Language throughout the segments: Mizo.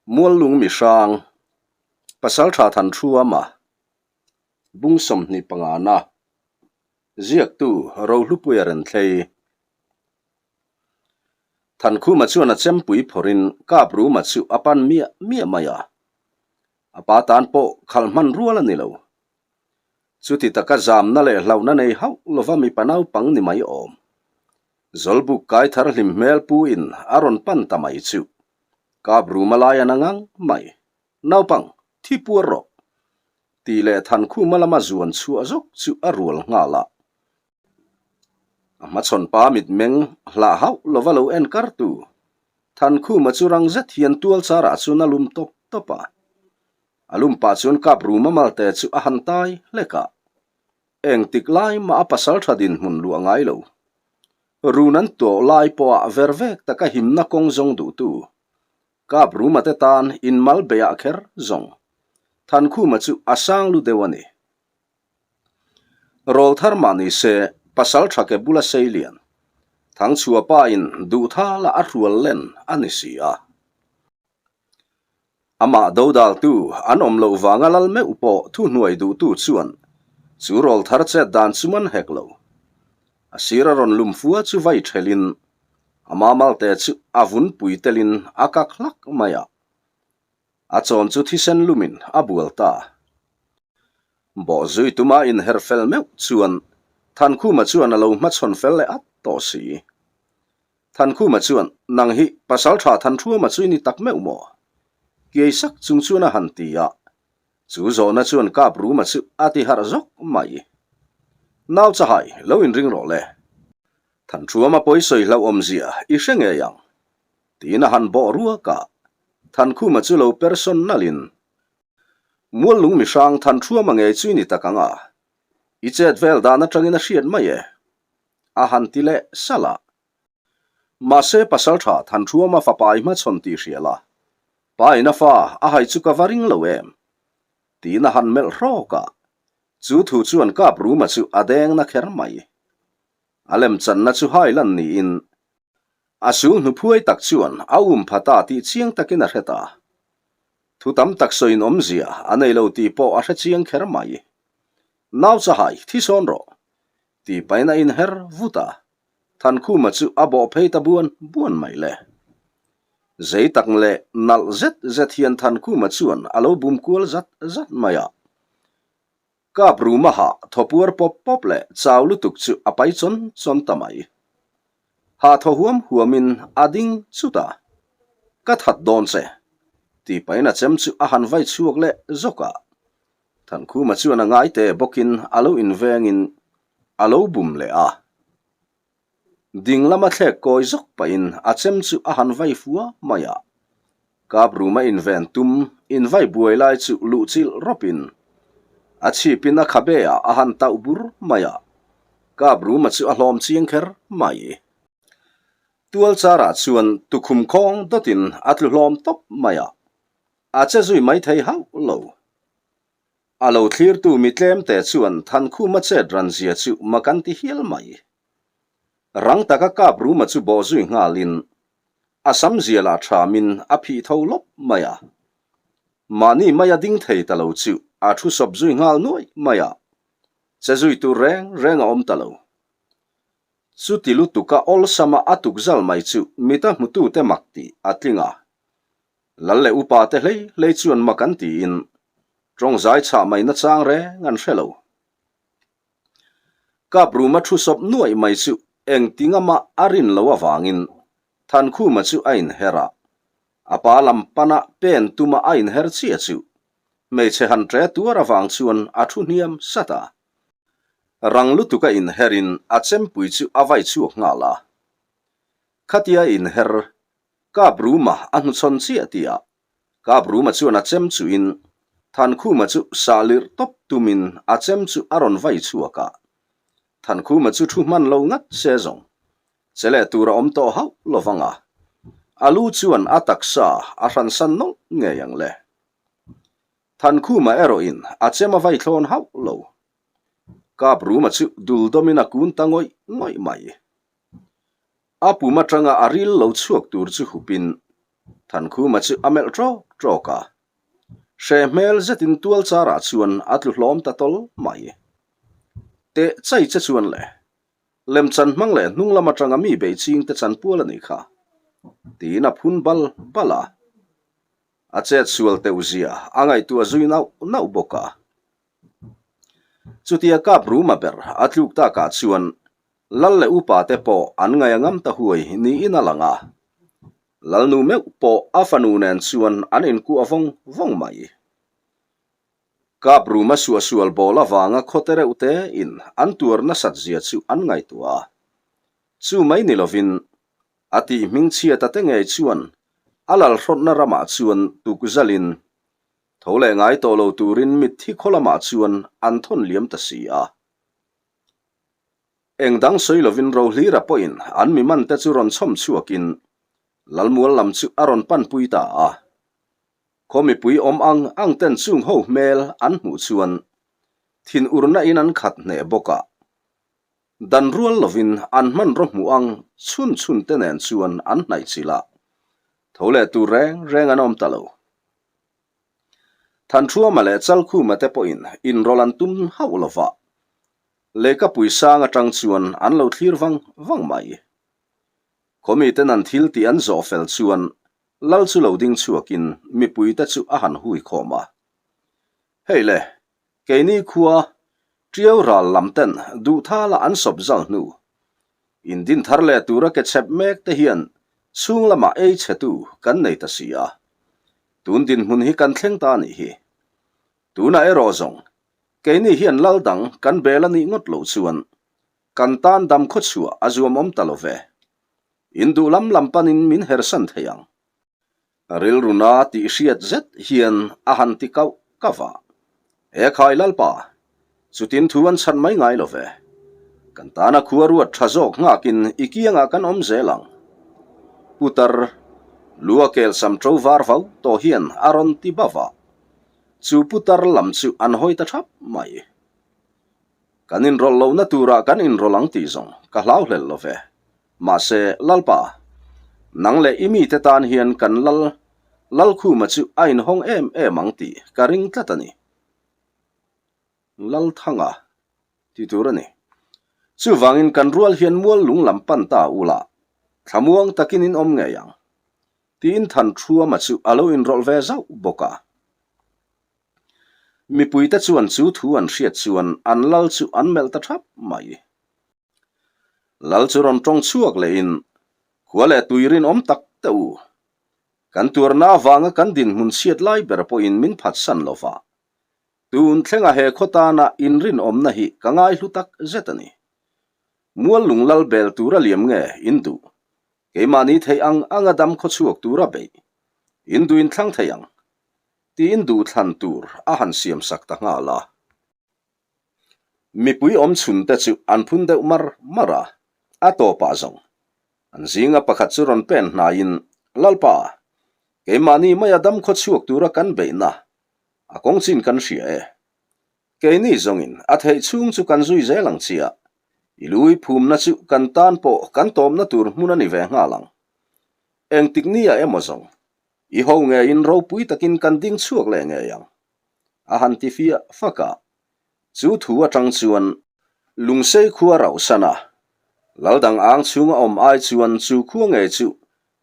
Muallung mi hrang, Pasaltha Thanthruama, Bung 25 na, Ziaktu Rohlupuia Renthlei. Thankhuma chuan a chempui phawrhin Kapruma chu a pan miah miah mai a. A pa tan pawh khalh hman rual a ni lo. Chuti taka zamna leh hlauhna nei hauh lova mipa naupang ni mai awm. Zawlbuk kai thar hlim hmel pu in a rawn pan ta mai chu. Kap ruma lai a na ngang mai. Naupang, thi puar rawh! Tih leh Thankhuma lama zuan chhuah zawk chu a rual nghal a. A hmachhawn pa mitmeng hlah hauh lova lo en kar tu Thankhuma chu rang zet hian tual charah chuan a lum tawp tawp a. A lum pah chuan kap ruma malte chu a han tai hlek a. Engtik lai mah a pasal tha dinhmun luah ngai lo. Run an tawh lai pawhah ver vek taka himna kawng zawng duhtu kap ruma te tan inmal beiah kher zawng Thankhuma chu a sang lu deuh a ni. Rawl thar mah ni se pasal tha ke bula sei lian Thangchhuah pa in duhthala a hrual len a ni si a. Amah dodaltu an awm loh vanga lal meuh pawh thuhnuai duhtu chuan chu rawl thar chet dan chu man hek lo. A sir a rawn lum fua chu vai thelin a mamalte chu a vun pui telin a kak hlak mai a. A chawn chu thisen lumin a bual ta. Bawhzui tuma inher fel meuh chuan Thankhuma chuan a lo hmachhawn fel leh at tawh si. Thankhuma chuan, Nang hi pasal tha Thanthruama chu i ni tak meuh maw? Kiai sak chung chuan a han ti a. Chu zawhna chuan Kap Ruma chu a ti harh zawk mai. Nau chahai, lo inring rawh le. Thanthruama pawi sawi hlauhawmzia i hre ngei ang. Tiin a han bawh ruak a. Thankhuma chu lo person nalhin, Muallung mihrang Thanthruama ngei chu i ni tak ang a. I chet vel dan atangin a hriat mai e. A han ti leh salh a. Mahse pasaltha Thanthruama fapa i hmachhawn tih hria la, pa in a fa a hai chu ka va ring lo em? Tiin a han melh hrawk a, chu thu chuan Kap Ruma chu a deng na kher mai. A lemchanna chu hai lan niin a sul hnuphuai tak chuan a um pha ta tih chiang takin a hre ta. Thu tam tak sawiin awmzia a nei lo tih pawh a hre chiang kher mai. Nau chahai, thi sawn rawh! Tih pahin a inher vut a, Thankhuma chu a bawh phei ta buan buan mai le. Zei tak leh nalh zet zet hian Thankhuma chuan a lo bum kual zat zat mai a. Kap ruma hah thaw puar pawp pawp leh chau lutuk chu a pai chawn chawn ta mai. Hah thaw huam huamin a ding chut a, Ka that dawn che, tih pahin a chem chu a han vai chhuak leh zawk a. Thankhuma chuan a ngai te bawkin a lo invengin a lo bum leh a. Ding lama thlek kawi zawk pahin a chem chu a han vai fua mai a. Kap ruma inven tum invai buai lai chu luh chilh rawpin a chhipin a khabe ah a han tauh bur mai a. Kap ruma chu a hlawm chiang kher mai. Tual charah chuan tukhum khawng dawtin a tlu hlawm tawp mai a. A che zui mai thei hauh lo. A lo thlirtu mi tlemte chuan Thankhuma chet ran zia chu mak an ti hial mai. Rang taka kap ruma chu bawh zui nghalin a sam zia lah thamin a phih tho lawp mai a. Mahni maia ding thei ta lo chu a thu sawp zui nghal nuaih mai a, che zui tur reng reng a awm ta lo. Chuti lutuka awlsama a tukzal mai chu mita hmutute mak tih a tling a. Lal leh upa te hlei hlei chuan mak an tiin tawng zai chhah mai nachang reng an hre lo. Kap ruma thu sawp nuaih mai chu engtinga mah a rin lo avangin Thankhuma chu a inher a, a pa lam pana pen tuma a inher chiah chu hmeichhe han ṭe tuar avang chuan a thu hniam sat a. Rang lutuk a inherin a chempui chu a vai chhuak nghal a. Khatia inher Kap Ruma a hnuchhawn chiah tih ah Kap Ruma chuan a chem chuhin Thankhuma chu sah lirh tawp tumin a chem chu a rawn vai chhuak a. Thankhuma chu thu hman lo ngat se zawng che leh tur a awm tawh hauh lo vang a, a lu chuan a taksa a hransan nawlh ngei ang le. Thankhuma erawhin a chem a vai thlawn hauh lo. Kap Ruma chu dul dawmin a kun ta ngawih ngawih mai. A pum atanga a ril lo chhuak tur chu hupin. Thankhuma chu a melh ṭawk ṭawk a. Hre hmel zetin tual charah chuan a tlu hlawm ta tawl mai. Teh chai che chuan le. Lemchan hmang leh hnung lam atanga mi bei ching te chan pual a nih kha. Tiin a phun bal bal a. A chet sual teuh zia a ngaihtuah zui nauh nauh bawk a. Chutia kap ruma ber a tluk takah chuan Lal leh upa te pawh an ngaih a ngam ta huai niin a lang a. Lalnu meuh pawh a fanu nen chuan an inkuah vawng vawng mai. Kap ruma suahsual bawl avanga khawte reuh te in an tuar nasat zia chu an ngaihtuah a. Chu mai ni lovin a tih hmingchhiata te ngei chuan a lalhrawtna ramah chuan tukzalin tho leh ngai tawh lo turin mitthi khaw lamah chuan an thawn liam ta si a. Eng dang sawi lovin Rohlira pawhin an mi man te chu rawn chhawm chhuakin Lalmual lam chu a rawn panpui ta a. Khaw mipui awm ang ang ten chung ho hmel an hmuh chuan thin urna in an khat hneh bawk a. Dan rual lovin an hmanraw hmuh ang chhun chhun te nen chuan an hnaih chilh a, tho leh tur reng reng an awm ta lo. Thanṭhuama leh Chalkhuma te pawhin inrawlh an tum hauh lo va, lehkapui sang aṭang chuan an lo thlir vang vang mai. Khawmiten an thil tih an zawh fel chuan Lal chu lo ding chhuakin mipuite chu a han hui khawm a. Hei le, keini khua Ṭiau ral lam ten duhthala an sawp zal hnu. In din thar leh tura ke chhep mek te hian chhung lamah ei chhetu kan nei ta si a. Tun dinhmun hi kan thleng ta a nih hi. Tunah erawh zawng, keini hian lal dang kan bel a nih ngawt loh chuan kan tan dam khawchhuah a zuam awm ta lo ve. In duh lam lam panin min hersan thei ang. Rilruna tih hriat zet hian a han ti kauh kauh a. He khai Lalpa, chutin thu an chhan mai ngai lo ve. Kan tana khua ruat tha zawk nghakin i kiangah kan awm zel ang. Putar, lu a kel sam ṭo var vau tawh hian a rawn ti bauh a. Chu putar lam chu an hawi ta ṭhap mai. Kan inrawlh lohna turah kan inrawlh ang tih zawng ka hlau hlel lo ve. Mahse, Lalpa, nang leh i mite tan hian kan lal Lalkhuma chu a inhawng em em ang tih ka ring tlat a ni. Lalthanga ti tur a ni. Chuvangin kan rual hian mual lung lam pan ta ula, thlamuang takin in awm ngei ang. Tiin Thanṭhuama chu a lo inrawlh ve zauh bawk a. Mipuite chuan chu thu an hriat chuan an lal chu an melh ta ṭhap mai. Lal chu rawn ṭawng chhuak lehin, Khua leh tui rinawm tak teh u. Kan tuarna avanga kan dinhmun chhiat lai ber pawhin min phatsan lo va. Tun thlenga he khaw tana inrinawmna hi ka ngaihlu tak zet a ni. Mual lung lal bel tura liam nge in duh? Keimahni theih ang anga dam khaw chhuak tura beih in duh in thlang thei ang tiin duhthlan tur a han siam sak ta nghal a. Mipui awm chhun te chu an phun deuh mar mar a, a tawpah zawng an zinga pakhat chu rawn pen hnaiin, Lalpa, keimahni maia dam khaw chhuak tura kan beihna a kawng chin kan hria e. Keini zawngin a theih chhung chu kan zui zel ang chiah, i lui phumna chu kan tan pawh kan tawmna tur hmun a ni ve nghal ang. Engtik nia emaw zawng, i ho ngeiin ropui takin kan ding chhuak leh ngei ang. A han ti fiah fak a, chu thu atang chuan Lungsei khua rauhsan a, Laldang ang chhunga awm ai chuan chu khua ngei chu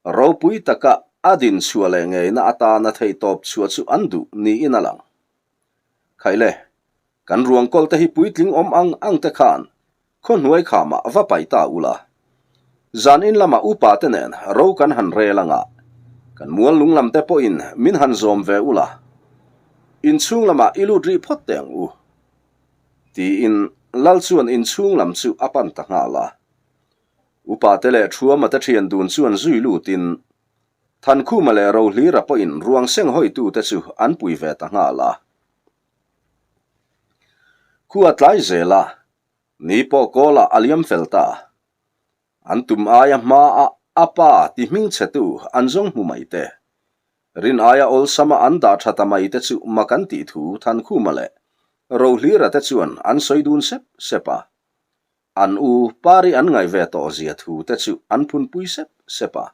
ropui taka a din chhuah leh ngeina atana theihtawp chhuah chu an duh niin a lang. Khaih le, kan ruang kawl te hi puitling awm ang ang te khan khaw hnuai khamah va paih ta ula. Zan in lamah upa te nen ro kan han rel anga, kan mual lung lam te pawhin min han zawm ve ula. Inchhung lamah i lut rih phawt teh ang u. Tiin Lal chuan inchhung lam chu a pan ta nghal a. Upa te leh Thuama te thian dun chuan zui lutin Thankhuma leh Rohlira pawhin ruang seng hawitute chu an pui ve ta nghal a. Khua tlai zel a, ni pawh kawlah a liam fel ta. An tum aia hmaah a pa ti hming chhetu an zawng hmu mai te. Rin aia awlsama an dah tha ta mai te chu mak an tih thu Thankhuma leh Rohlira te chuan an sawi dun sep sep a. An u Pari an ngaih ve tawh zia thu te chu an phunpui sep sep a.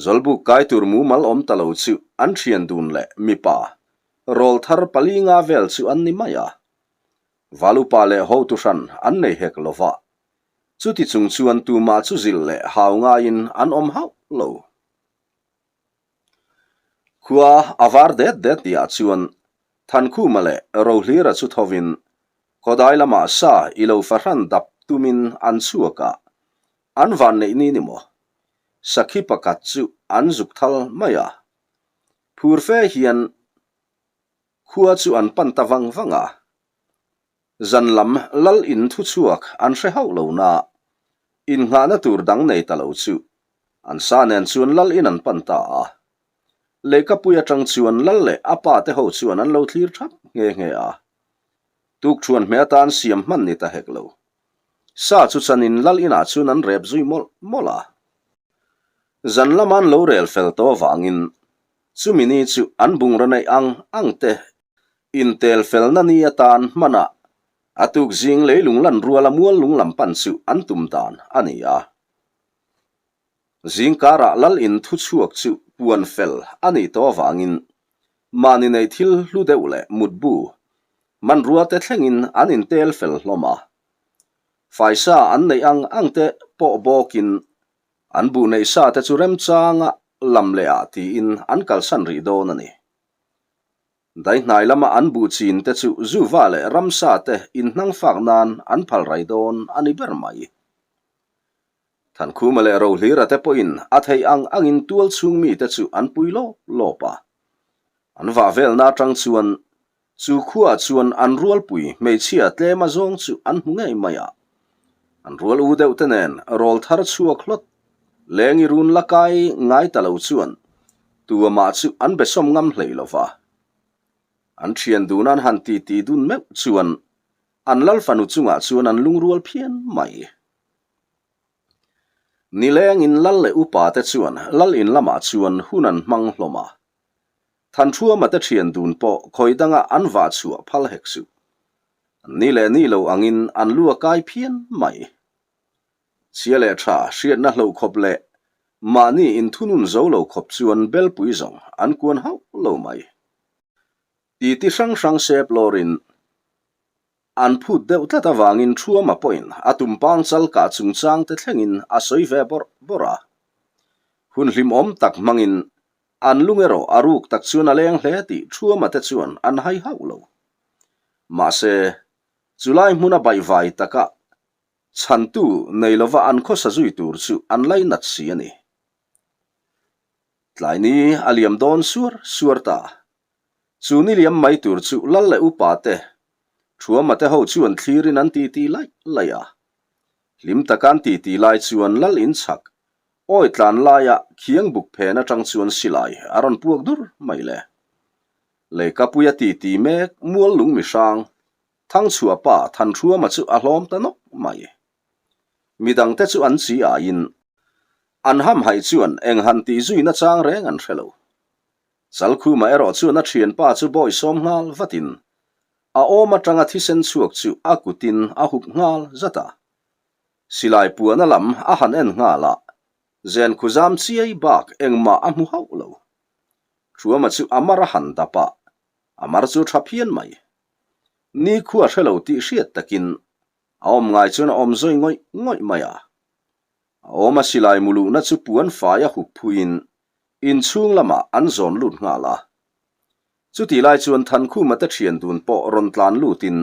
Zawlbuk kai tur mumal awm ta lo chu an thian dun leh mipa rawlthar palinga vel chu an ni mai a. Valupa leh hotu hran an nei hek lo va, chuti chung chuan tumah chu zilh leh hau ngaiin an awm hauh lo. Khua a var det det tihah chuan Thankhuma leh Rohlira chu thovin khawdai lamah sa i lo fahran dap tumin an chhuak a, an van neih ni ni maw? Sakhi pakhat chu an zuk thal mai a, phur fe hian khua chu an pan ta vang vang a. Zan lam lal in thu chhuak an hre hauh lo na, innghahna tur dang nei ta lo chu an sa nen chuan lal in an pan ta a. Lehkapui atang chuan lal leh a pa te ho chuan an lo thlir thap nghe nghe a. Tukṭhuan hmeh atan siam hman ni ta hek lo. Sa chu chanin lal inah chuan an rep zui mawlh mawlh a. Zan lama an lo rel fel tawh avangin chumi ni chu an bungraw neih ang ang te intel felna ni atan hmanah a tuk zing leilung lan ruala mual lung lam pan chu an tum dan a ni a. Zingkarah lal in thu chhuak chu puan fel a nih tawh avangin mahni nei thil hlu deuh leh mutbu hmanrua te thlengin an intel fel hlawm a. Faisa an neih ang ang te pawh bawkin an buh neih sa te chu remchanga lam leh ah tiin an kalsan rih dawn a ni. Daihnai lama an buh chin te chu zuva leh ramsa te inhnang fak nan an phal rai dawn a ni ber mai. Thankhuma leh Rohlira te pawhin a theih ang angin tual chhung mite chu an pui lawp lawp a. An vah velna atang chuan chu khuaah chuan an rualpui hmeichhia tlem a zawng chu an hmu ngei mai a. An rual u deuh te nen rawl thar chhuak hlawt leng i run la kai ngai ta lo chuan tuamah chu an be sawm ngam hlei lo va. An thian dun an han titi dun meuh chuan an lal fanu chungah chuan an lungrual phian mai. Nilengin lal leh upa te chuan lal in lamah chuan hun an hmang hlawm a. Thanṭhuama te ṭhian dun pawh khawi danga an vah chhuah phal hek suh. An ni leh ni lo angin an lu a kai phian mai. Chhia leh ṭha hriatna hloh khawp leh mahni inthunun zo lo khawp chuan belpui zawng an kuan hauh lo mai. Titi hrang hrang sep lawrin An phut deuh tlat avangin Thuama pawhin a tumpang chal kah chungchang te thlengin a sawi ve bawrh bawrh a. Hun hlimawm tak hmangin an lung erawh a ruk tak chuan a leng hle tih Thuama te chuan an hai hauh lo. Mahse, chulai hmuna baihvai taka chhantu nei lova an khawsa zui tur chu an lainat si a ni. Tlai ni a liam dawn suar suar ta. Chu ni liam mai tur chu lal leh upa te, Thuama te ho chuan thlirin an titi laih laih a. Hlim taka an titi lai chuan lal in chhak, awi tlan laia khiang buk phen atang chuan silai a rawn puak dur mai le. Leikapuia titi mek mual lung mi hrang, Thangchhuah pa Thanṭhuama chu a hlawm ta nawk mai. Midangte chu an chi aiin an hamhaih chuan eng han tih zuina chang reng an hre lo. Chalkhuma erawh chuan a thianpa chu bawisawm nghal vatin a awm atanga thisen chhuak chu a kutin a hup nghal zat a. Silai puana lam a han en nghal a, zen khuzam chiai bak engmah a hmu hauh lo. Thuama chu a mar a han dap a, a mar chu tha phian mai. Nikhua hre lo tih hriat takin a awm ngai chuan a awm zawi ngawih ngawih mai a. A awm a silai muluhna chu puan fai a hup phuiin inchhung lamah an zawn lut nghal a. Chutih lai chuan Thankhuma te thian dun pawh rawn tlan lutin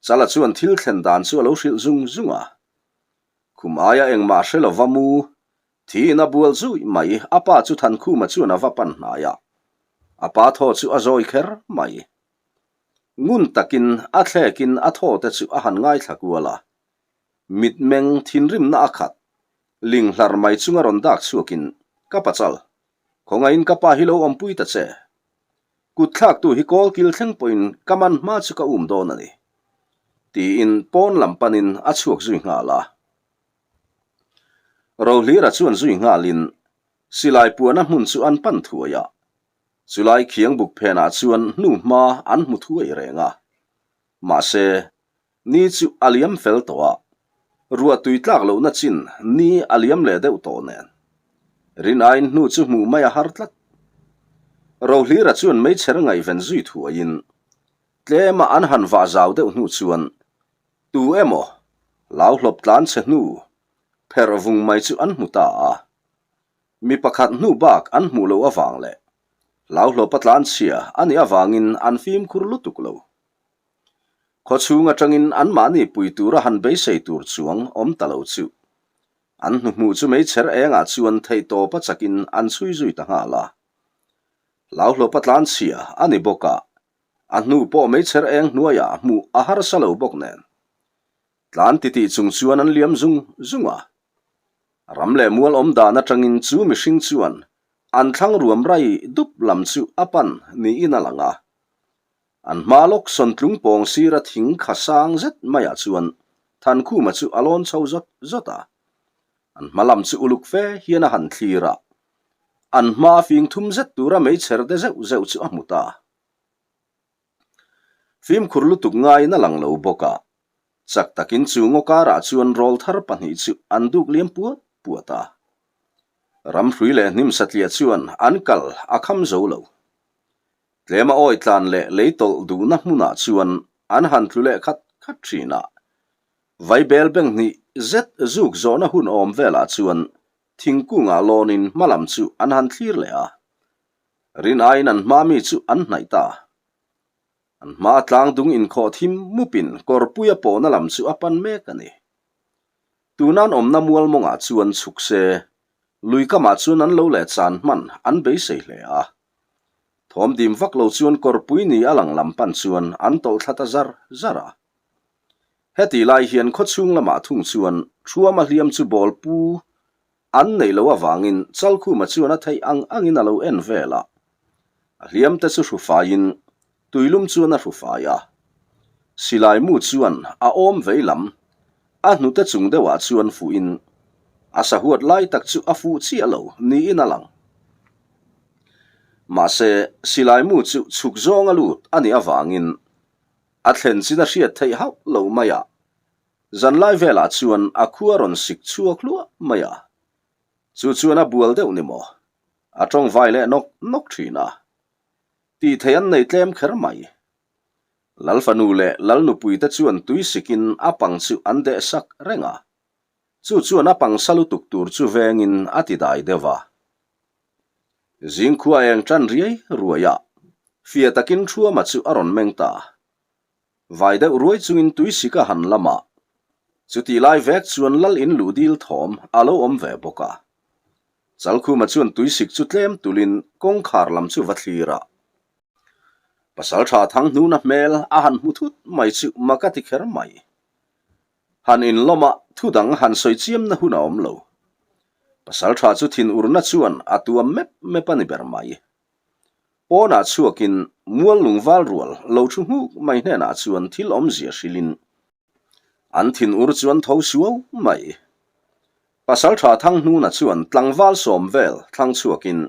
Chala chuan thil thlen dan chu a lo hrilh zung zung a. Khum aia engmah hre lova mu thiin a bual zui mai a pa chu Thankhuma chuan a va pan hnai a. A pa thaw chu a zawi kher mai. Ngun takin a thlekin a thaw te chu a han ngaithla kual a. Mitmeng thinrimna a khat, ling hlar mai chunga rawn dak chhuakin, Ka pachal, khawngaihin ka pa hi lo awmpui ta che. Kut thlaktu hi kawl kil thleng pawhin ka man hma chu ka um dawn a ni. Tiin pawn lam panin a chhuak zui nghal a. Rohlira chuan zui nghalin silai puana hmun chu an pan thuai a. Chulai khiang buk phenah chuan hnu hma an hmu thuai reng a. Mahse, ni chu a liam fel tawh a, ruah tui tlak lohna chin ni a liam leh deuh tawh nen. Rin aiin hnu chu hmuh mai a har tlat. Rohlira chuan meichher ngaihven zui thuaiin tlema an han vah zau deuh hnu chuan tu emaw hlauhlawp tlan chhe hnu pherh vung mai chu an hmu ta a. Mi pakhat hnu bak an hmuh loh avang leh hlauhlawpa tlan chhia a nih avangin an fimkhur lutuk lo. Khawchhung atangin anmahni pui tura han beisei tur chuang awm ta lo chu An hnuhmuh chu meichher engah chuan theihtawp a chakin an chhui zui ta nghal a. Hlauhlawpa tlanchhia a ni bawk a, a hnu pawh meichher eng hnuaiah hmuh a harsa lo bawk nen. Tlan titih chung chuan an liam zung zung a. Ram leh mual awm dan atangin chu mihring chuan an thlang ruam rai dup lam chu a pan niin a lang a. An hma lawk sawntlung pawng sira thing kha sang zet maiah chuan Thankhuma chu a lawn chho zawt zawt a. An hma lam chu uluk fe hian a han thlir a. An hma fing thum zet tura meichher de zeuh zeuh chu a hmu ta. Fimkhur lutuk ngaiin a lang lo bawk a. Chak takin chu ngaw karah chuan rawlthar pahnih chu an duk liam puat puat a. Ramhrui leh hnim satliah chuan an kal a kham zo lo. Tlema awi tlan leh lei tawlh duhna hmunah chuan an han tlu leh khat khat thin a. Vaibel beng hnih zet zuk zawhna hun awm velah chuan thingkungah lawnin hma lam chu an han thlir leh a. Rin aiin an hma mi chu an hnaih ta. An hma tlang dung inkhawh thim mupin kawrpuia pawhna lam chu a pan mek a ni. Tunan awmna mual mawngah chuan chhuk se, lui kamah chuan an lo leh chan hman an beisei hle a. Thawm dim vak lo chuan kawrpui ni a lang lam pan chuan an tawlh thla ta zar zar a. Hetih lai hian khawchhung lamah thung chuan Thuama hliam chu bawl pu An neih loh avangin Chalkhuma chuan a theih ang angin a lo en vel a. A hliam te chu hru faiin tuilum chuan a hru fai a. Silai mu chuan a awm vei lam, a hnute chung deuhah chuan fuhin a sahuat lai tak chu a fuh chiah lo niin a lang. Mahse, silai mu chu chhuk zawnga lut a nih avangin a thlen chin a hriat theih hauh lo mai a. Zanlai velah chuan a khua rawn sik chhuak hluah mai a, chu chuan a bual deuh ni maw? A tawng vai leh nawk nawk thin a, tih theih an nei tlem kher mai. Lal fanu leh Lal nupui te chuan tui sikin a pang chu an deh sak reng a, chu chuan a pang sa lutuk tur chu vengin a ti dai deuh a. Zingkhua eng tan riai ruai a, fia takin Thuama chu a rawn meng ta. Vai deuh ruai chungin tuisik a han lam a, chutih lai vek chuan lal in luh dil thawm a lo awm ve bawk a. Chalkhuma chuan tuisik chu tlem tulin kawngkhar lam chu va thlir a. Pasaltha Thanghnuna hmel a han hmu thut mai chu mak a ti kher mai. Han inlawm a, thu dang han sawi chiamna hun a awm lo. Pasaltha chu thinurna chuan a tuam mep mep a ni ber mai. Pawnah chhuakin mual lungval rual lo thu nghuk mai hnenah chuan thil awmzia hrilhin an thinur chu an tho suau mai. Pasaltha Thanghnuna chuan tlangval sawm vel thlang chhuakin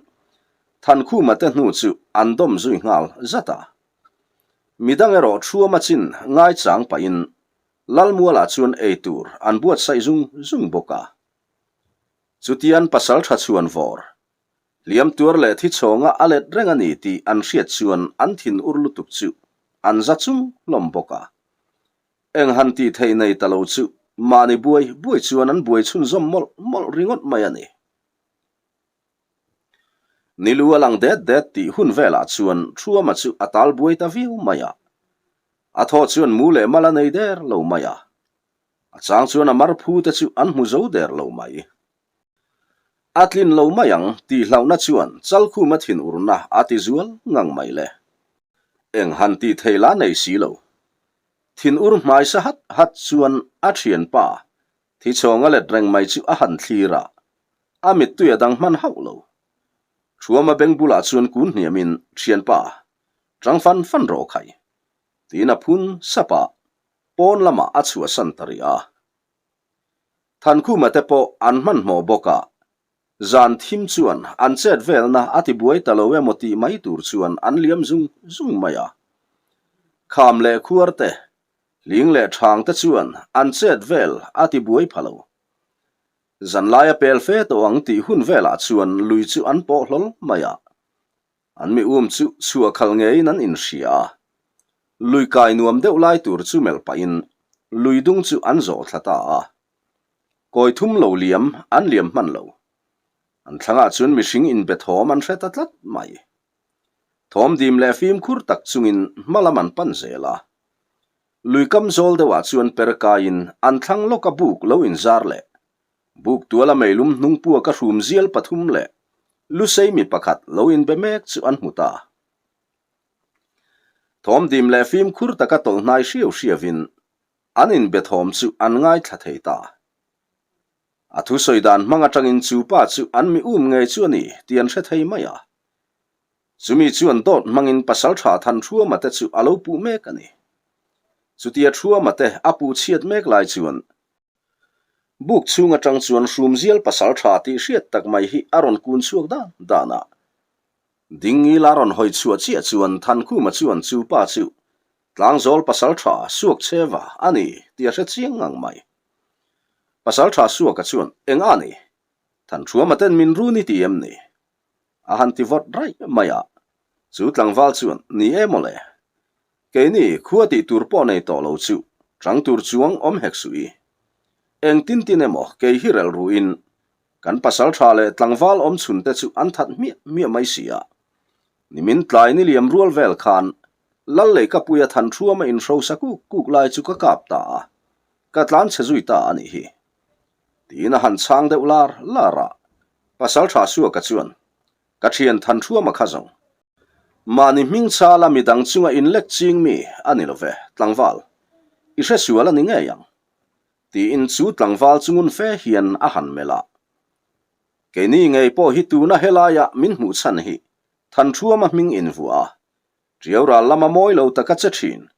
Thankhuma te hnu chu an dawm zui nghal zat a. Midang erawh thuama chin ngaichang pahin Lalmualah chuan eitur an buatsaih zung zung bawk a. Chutian Pasaltha chhuan vawr Hliam tuar leh thi chhawnga a let reng a ni tih an hriat chuan an thin ur lutuk chu an za chung hlawm bawk a. Eng han tih theih nei ta lo chu mahni buai buai chuan an buai chhunzawm mawlh mawlh ringawt mai a ni. Nilu a lang det det tih hun velah chuan Thuama chu a tal buai ta viau mai a. A thaw chuan mu leh mal a nei der lo mai a. A chang chuan a mar phu te chu an hmu zo der lo mai. A tlin lo mai ang tih hlauhna chuan Chalkhuma thinurna a ti zual ngang mai le. Eng han tih thei la nei si lo. Thinur hmai sa hat hat chuan a thianpa thichhawng a let reng mai chu a han thlir a, a mittui a dang hman hauh lo. Thuama beng bulah chuan kun hniamin, Thianpa, tang fan fan rawh khai, tiin a phun sap a, pawn lamah a chhuahsan ta rih a. Thankhuma te pawh an hmanhmawh bawk a, zan thim chuan an chet velna a ti buai ta lo emaw tih mai tur chuan an liam zung zung mai a. Kham leh khuar te, hling leh thang te chuan an chet vel a ti buai pha lo. Zanlai a pel fe tawh ang tih hun velah chuan lui chu an pawh hlawl mai a. An mi um chu chhuah khalh ngeiin an inhria a. Lui kai nuam deuh lai tur chu melh pahin lui dung chu an zawh thla ta a. Kawi thum lo liam an liam hman lo. An thlangah chuan mihring inbe thawm an hre ta tlat mai. Thawm dim leh fimkhur tak chungin hma lam an pan zel a. Lui kam zawl deuhah chuan per kaiin an thlang lawka buk lo inzar leh buk tuala meilum hnung puaka hrum zial pathum leh lusei mi pakhat lo inbe mek chu an hmu ta. Thawm dim leh fimkhur taka tawlh hnai hriau hriauin an inbe thawm chu an ngaithla thei ta. A thusawi dan hmang atangin chu pa chu an mi um ngei chu a ni tih an hre thei mai a. Chumi chuan dawt hmangin pasaltha Thanthruama te chu a lo puh mek a ni. Chutia Thruama te a puh chhiat mek lai chuan buk chhung atang chuan Hrumzial pasaltha tih hriat tak mai hi a rawn kun chhuak dan dan a. Dingngila rawn hawi chhuah chiah chuan Thankhuma chuan chu pa chu Tlangzawl pasaltha Suakcheva a ni tih a hre chiang ngang mai. Pasaltha Suaka chuan eng a ni? Thanthruama ten min run i ti em ni? A han ti vawt raih mai a, chu tlangval chuan, Ni e mawle. Keini khua tih tur pawh nei tawh lo chu chang tur chuang awm hek suh i. Eng tin tin emaw kei hi relh ruhin kan pasal tha leh tlangval awm chhun te chu an that hmiah hmiah mai si a. Nimin tlai ni liam rual vel khan Lal leh ka puia than thuama inhrosa kuk kuk lai chu ka kap ta a, ka tlan chhe zui ta a nih hi. Tiin a han chhang deuh lar lar a, Pasaltha Suaka chuan, Ka thian Thanthruama kha zawng. Mahni hming chala midang chunga inlek ching mi a ni lo ve, tlangval. I hre sual a ni ngei ang. Tiin chu tlangval chu ngun fe hian a han melh a. Keini ngei pawh hi tuna helaia min hmuh chhan hi Thanthruama hming invuah a, Tiau ral lama mawi lo taka che thin.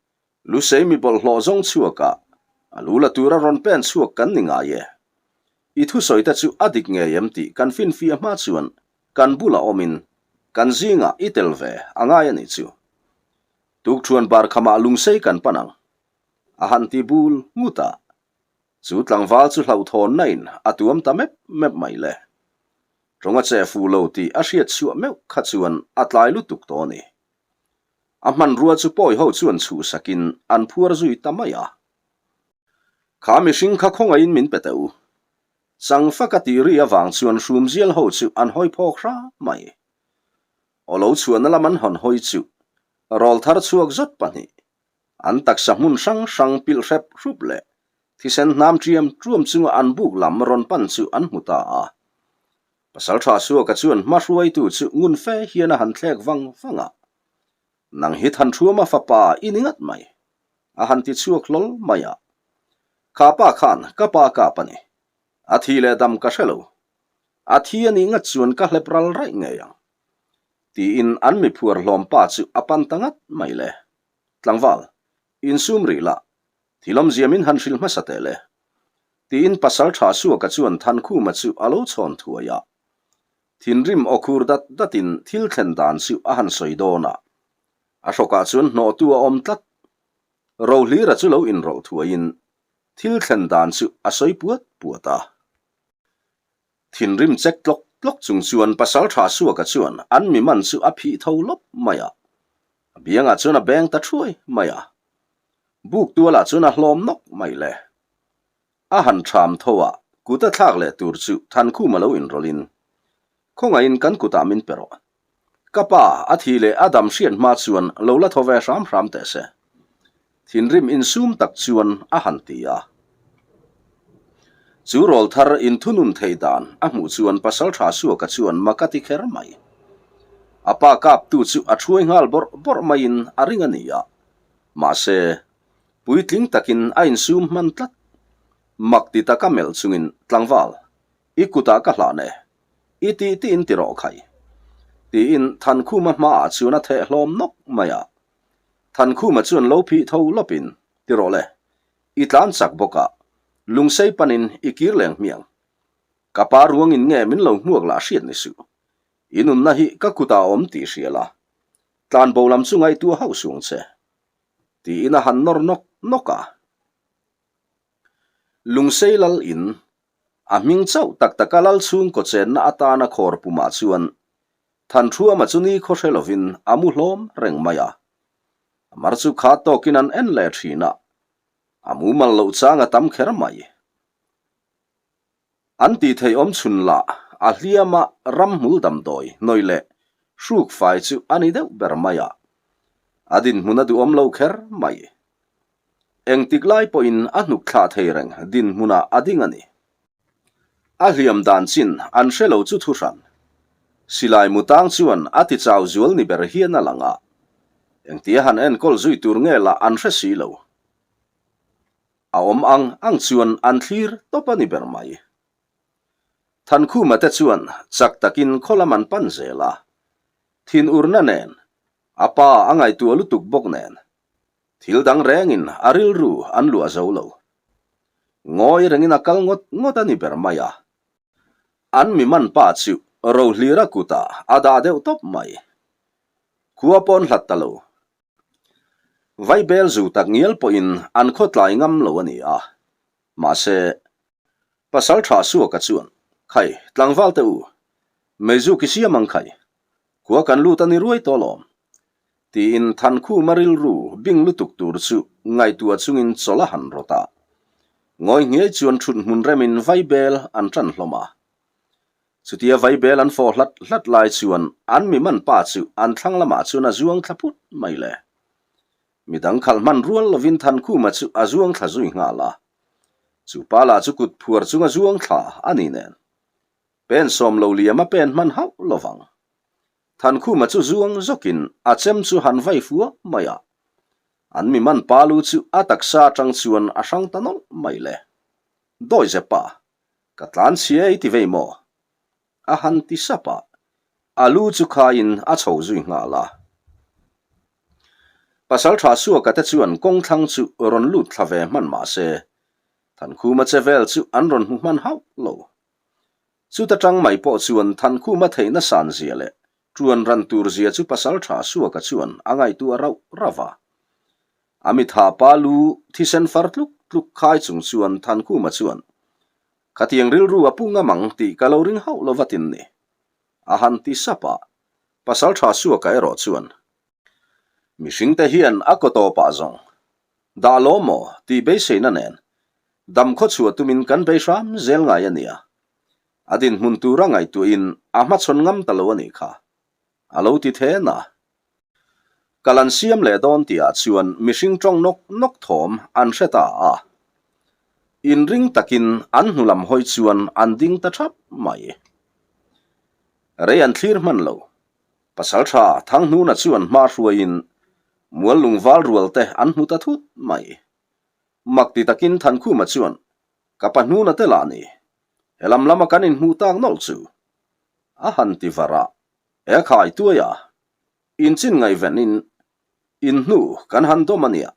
Lusei mi bawlhhlawh zawng chhuak a, a lu la tura rawn pen chhuak kan ni ngai e. I thusawi te chu a dik ngei em tih kan finfiah hma chuan kan bulah awmin kan zingah i tel ve a ngai a nih chu. Tukṭhuan bar khamah lungsei kan pan ang. A han ti bul ngut a. Chu tlangval chu hlauhthawnna in a tuam ta mep mep mai le. Tawng a che fuh lo tih a hriat chhuah meuh kha chuan a tlai lutuk tawh a ni. A hmanrua chu pawi ho chuan chhuhsakin an phuar zui ta mai a. Kha mihring kha khawngaihin min pe teh u. Changfaka tih ri avang chuan hrumzial ho chu an hawi phawk hra mai. Aw lo chhuahna lam an hawn hawi chu rawlthar chhuak zawt pahnih an taksa hmun hrang hrang pilh hrep hrup leh thisen hnam ṭiam ṭuam chunga an buk lam rawn pan chu an hmu ta a. Pasalṭha Suaka chuan hma hruaitu chu ngun fe hian a han thlek vang vang a, Nang hi Thanṭhuama fapa i ni ngat mai, a han ti chhuak hlawl mai a. Kha pa khan ka pa kap a ni. A thi leh dam ka hre lo. A thi a nih ngat chuan ka hlep ral raih ngei ang. Tiin an mi phuar hlawm pa chu a pan ta ngat mai le. Tlangval, insum rih lah, thil awmzia min han hrilh hmasa teh le. Tiin Pasalṭha Suaka chuan Thankhuma chu a lo chhawn thuai a. Thinrim aw khur dat datin thil thlen dan chu a han sawi dawn a. A hrawkah chuan hnawhtu a awm tlat. Rohlira chu lo inrawlh thuaiin thil thlen dan chu a sawi puat puat a. Thinrim chek tlawk tlawk chung chuan Pasalṭha Suaka chuan an mi man chu a phih tho lawp mai a. A biangah chuan a beng ta thuai mai a. Buk tualah chuan a hlawm nawk mai le. A han ṭham tho a, kut a thlak leh tur chu Thankhuma lo inrawlhin, Khawngaihin kan kutah min pe rawh. Ka pa, a thi leh a dam hriat hma chuan lo la thaw ve hram hram teh se. Thinrim insum tak chuan a han ti a. Chu rawl thar inthunun theih dan a hmuh chuan Pasalṭha Suaka chuan mak a ti kher mai. A pa kaptu chu a ṭhuai nghal bawrh bawrh maiin a ring a ni a. Mahse, puitling takin a insum hman tlat. Mak ti taka melh chungin, Tlangval, i kutah ka hlan e. I tih tiin ti rawh khai. Tiin Thankhuma hmaah chuan a theh hlawm nawk mai a. Thankhuma chuan lo phih tho lawpin, Ti rawh le, i tlan chak bawk a, lungsei panin i kir leng hmiang. Ka pa ruangin nge min lo hmuak lah hriat ni suh. I nunna hi ka kutah a awm tih hria la, tlanbo lam chu ngaihtuah hauh suang che. Tiin a han nawr nawk nawk a. Lungsei lal in. A hming chauh tak taka lal chhungkaw chenna atana khawr pumah chuan Thanṭhuama chu nikhaw hre lovin a mu hlawm reng mai a. A mar chu kha tawkin an en leh thin a, a mumal loh chang a tam kher mai. An tih theih awm chhun lah a hliama ramhmul damdawi hnawih leh hruk fai chu a ni deuh ber mai a, a dinhmun a duhawm lo kher mai. Engtik lai pawhin a hnuk thlah thei reng dinhmunah a ding a ni. A hliam dan chin an hre lo chu thu hran. Silai mutang chuan a ti chau zual ni ber hian a lang a, engtia han enkawl zui tur nge lah an hre si lo. A awm ang ang chuan an thlir tawp a ni ber mai. Thankhuma te chuan chak takin khaw lam an pan zel a, thinurna nen, a pa a ngaihtuah lutuk bawk nen, thil dang rengin a rilru an luah zo lo. Ngawi rengin a kal ngawt ngawt a ni ber mai a. An mi man pa chu Rohlira kutah a dah deuh tawp mai. Khua pawn hlat ta lo. Vaibel zu tak ngial pawhin an khawtlai ngam lo a ni a. Mahse, pasal tha Suaka chuan, Khai, tlangval te u, meizuk i siam ang khai. Khua kan lut a ni ruai tawh lawm. Tiin Thankhuma rilru bing lutuk tur chu ngaihtuah chungin chawlh a han rawt a. Ngawi nghiai chuan thut hmun remin vaibel an tan hlawm a. Chutia vaibel an fawh hlat hlat lai chuan an mi man pa chu an thlang lamah chuan a zuang thla phut mai le. Midang khalh hman rual lovin Thankhuma chu a zuang thla zui nghal a. Chu pa lah chu kut phuar chunga zuang thla a ni nen. Pen sawm lo liam a pen hman hauh lovang. Thankhuma chu zuang zawkin a chem chu han vai fua mai a. An mi man pa lu chu a taksa atang chuan a hrang ta nawlh mai le. Dawi zepa, Ka tlan chhia i ti vei maw? A han ti sap a, a lu chu khaiin a chho zui nghal a. Pasal tha Suaka te chuan kawng thlang chu rawn lut thla ve hman mah se, Thankhuma che vel chu an rawn hmu hman hauh lo. Chuta tang mai pawh chuan Thankhuma theihna san zia leh ṭuan ran tur zia chu Pasal tha Suaka chuan a ngaihtuah rauh rauh va. A mitha pa lu thisen far tluk tluk khai chung chuan Thankhuma chuan, Khatiang rilru a pu ngam ang tih ka lo ring hauh lo vatin ni. A han ti sap a, Pasaltha Suaka erawh chuan, Mihringte hian a kaw tawpah zawng, dah law maw tih beiseina nen dam khaw chhuah tumin kan bei hram zel ngai a nia. A dinhmun tura ngaihtuahin a hmachhawn ngam ta lo a nih kha. A lo ti then a. Kal an siam leh dawn tihah chuan mihring tawng nawk nawk thawm an hre ta a. Inring takin an hnu lam hawi chuan an ding ta thap mai. Rei an thlir hman lo. Pasaltha Thanghnuna chuan hma hruaiin mual lungval rual te an hmu ta thut mai. Mak ti takin Thankhuma chuan, Ka pa hnuna te lah ni. Helam lama kan inhmuh tak nawlh chu. A han ti var a. He khai tuai a, inchin ngaihven in in hnu kan han dawm a nia,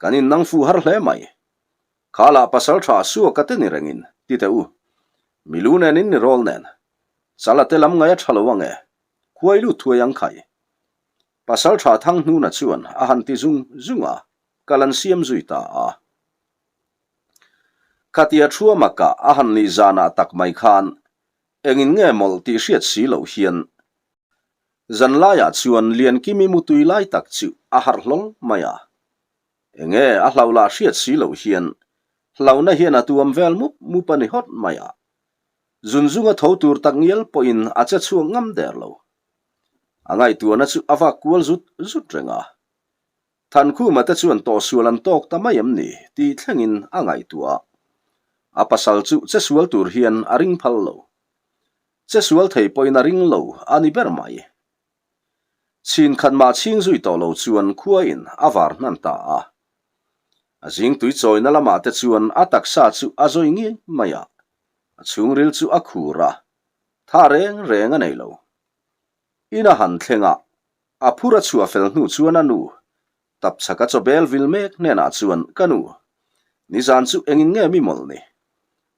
kan in nang fuh har hle mai. Kha lah pasal tha suak a te ni reng in, ti teh u. Milu nen in ni rawl nen. Chala te lam ngai a tha lo ang e, khuai lut thuai ang khai. Pasal tha thang hnuna chuan a han ti zung zung a, kal an siam zui ta a. Khatia thuama kah a han nih zanah tak mai khan Engin nge mawlh tih hriat si loh hian zan laiah chuan Liankimi mutui lai tak chu a harh hlawl mai a. Enge a hlauh lah hriat si loh hian hlauhna hian a tuam vel mup mup a ni hawt mai a. Zunzunga tho tur tak ngial pawhin a che chhuak ngam der lo. A ngaihtuahna chu a vak kual zut zut reng a. Thankhuma te chuan tawhsual an tawk ta mai em ni tih thlengin a ngaihtuah a. A pasal chu chesual tur hian a ring phal lo. Chesual thei pawhin a ring lo a ni ber mai. Chhin khat mah chhing zui tawh lo chuan khuain a var hnan ta a. A zing tui chawina lamah te chuan a taksa chu a zawi ngei mai a, a chhungril chu a khur a, tha reng reng a nei lo. In a han thleng a, A phur a chhuah fel hnu chuan a nu, tapchhak a chawbel vil mek hnenah chuan, Ka nu, nizan chu engin nge mi mawlh ni?